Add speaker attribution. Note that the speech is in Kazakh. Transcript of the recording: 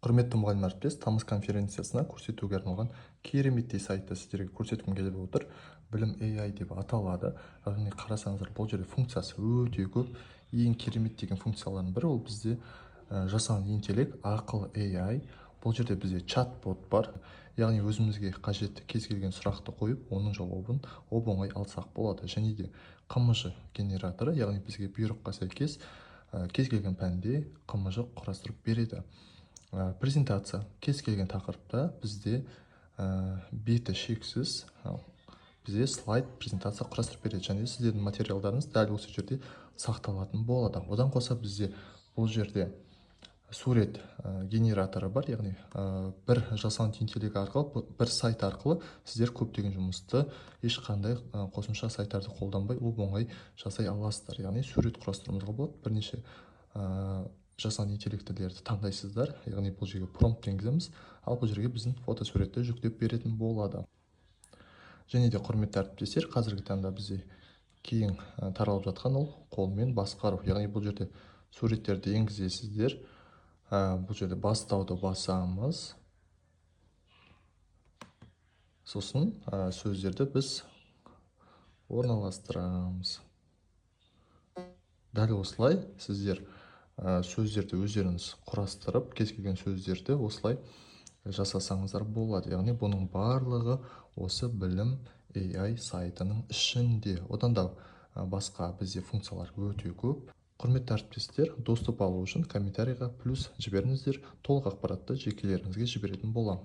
Speaker 1: Құрметті мұғалім әріптес, тамыз конференциясына көрсетуге арналған кереметтей сайтты сіздерге көрсеткім келіп отыр. Білім AI деп аталады. Яғни қарасаңыздар, бұл жерде функциясы өте көп. Ең керемет деген функциялардың бірі ол бізде жасанды интеллект, ақыл AI. Бұл жерде бізде чат-бот бар, яғни өзімізге қажетті кез келген сұрақты қойып, оның жауабын оп оңай алсақ болады. Және де ҚМЖ генераторы, яғни бізге бұйрыққа сәйкес кез келген пәнде ҚМЖ құрастырып береді. Презентация, кез келген тақырыпта бізде беті шексіз, бізде слайд, презентация құрастырып береді және сіздердің материалдарыңыз дәл осы жерде сақталатын болады. Одан қоса бізде бұл жерде сурет генераторы бар, яғни бір жасанды интеллект арқылы, бір сайт арқылы сіздер көптеген жұмысты ешқандай қосымша сайттарды қолданбай, оп оңай жасай аласыздар. Яғни сурет құрастыруымызға болады, бірнеше жасанды интеллектілерді таңдайсыздар, яғни бұл жерге промпт енгіземіз, ал бұл жерге біздің фотосуретті жүктеп беретін болады. Және де, құрметті әріптестер, қазіргі таңда бізде кең таралып жатқан ол қолмен басқару, яғни бұл жерде суреттерді енгізесіздер, бұл жерде бастауды басамыз, сосын сөздерді біз орналастырамыз. Дәл осылай сіздер сөздерді өздеріңіз құрастырып, кез келген сөздерді осылай жасасаңыздар болады. Яғни бұның барлығы осы Білім AI сайтының ішінде. Одан да басқа бізде функциялар өте көп. Құрметті әріптестер, доступ алу үшін комментарийға плюс жіберіңіздер, толық ақпаратты жекелеріңізге жіберетін боламын.